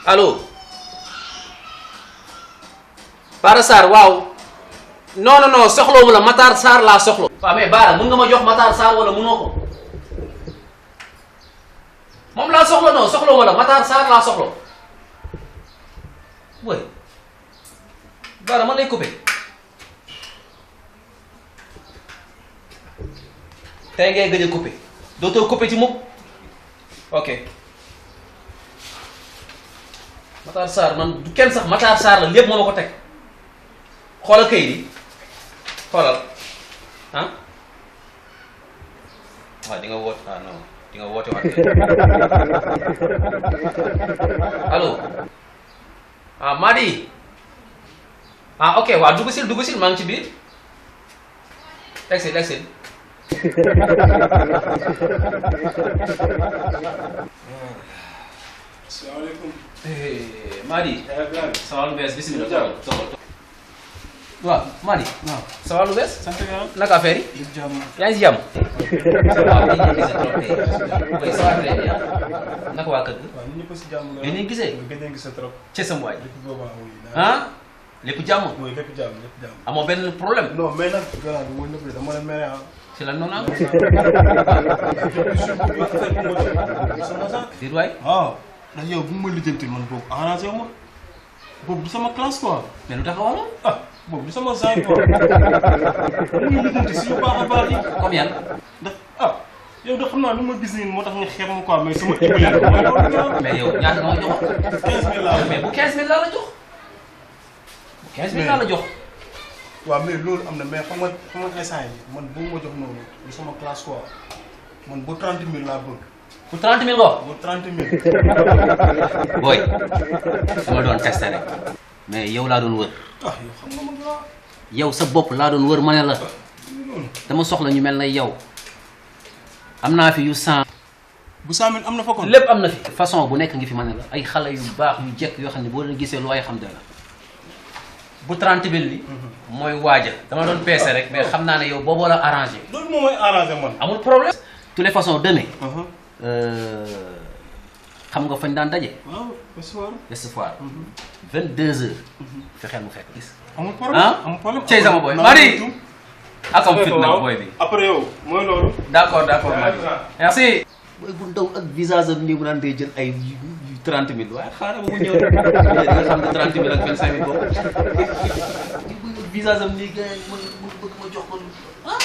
allo Bara Sarr waaw non soxloo mu la Matar Sarr laa soxla. waaw mais Bara mun nga ma jox Matar Sarr wala munoo ko moom laa soxla non soxloo ma la Matar Sarr laa soxla oui Bara man lay coupé tey ngay gëj a coupé dootoo coupé ci mukk ok. Matar Sarr man du kenn sax Matar Sarr la lépp moo ma ko teg xoolal kayit yi xoolal ah waaw di nga woote ah non di nga woote waat allo ah Madi ah ok waaw dugg sil maa ngi ci biir egsil Assalamualaikum. Madi. Ça va lu bees bismillah toogal. waaw Madi. waaw ça va lu bees. sant yàlla. naka affaire yi. yëpp jàmm. yaa ngi si jàmm. waaw ñu ngi gisee trop tey. oui ça va très bien. naka waa kër gi. waaw ñun ñëpp si jàmm nga. yéen a ngi gisee. gëj nañ gisee trop. ca sama waay. lépp boobaa wuy. ah lépp jàmm. mooy lépp jàmm lépp jàmm. amoo benn problème. non mais nag gannaaw bi mooy nëpp de dama la mere ah. ci lan noonu am. sama sax. déet waay. waaw ndax yow bu ma lijjanti man boobu arrangé wu ma boobu du sama classe quoi. mais lu tax a wala. ah boobu du sama saay quoi. bu muy lijjanti si yu baax a baax yi. comme yan. ndax ah yow de xam naa lu ma gis nii moo tax nga xeeb ma quoi mais sama dimbali la mooy loolu. mais yow ñaata nga ma jox. 15000 laa mais bu 15000 laa la jox. bu 15000 laa la jox. waaw mais loolu am na mais xam nga instant yi man bu ma jox noonu du sama classe quoi man bu 30000 laa bëgg. bu 30000 nga wax. bu 30000. booy dama doon testé rek. mais yow laa doon wër. ah yow xam nga ma dara. yow sa bopp laa doon wër ma ne la. dama soxla ñu mel na yow. am naa fi yu 100. bu 100000 am na fa kon. lépp am na fi. façon bu nekk ngi fi ma ne la ay xale yu baax yu jekk yoo xam ne boo leen gisee lu ay xam de la. bu 30000 bi. mooy waaja dama doon peese rek mais xam naa ne yow booboo la arrangé. loolu moom mooy arrangé man. amul problème. toutes les façons demain. xam nga fañ daan daje. waaw espoir. espoir. 22h. fexeel mu fekk gis. amul problème amul problème. Cey sama boy Mari. akam fit nag boy bi. après yow mooy loolu. d'accord Mari. merci. boy bu ndaw ak visage am nii mu naan day jël ay 30000 waaye xaaral mu ñëw rek. nga xam ne 30000 ak 25000 bokk. visage am nii gars yi ma bëgg ma jox ko ah.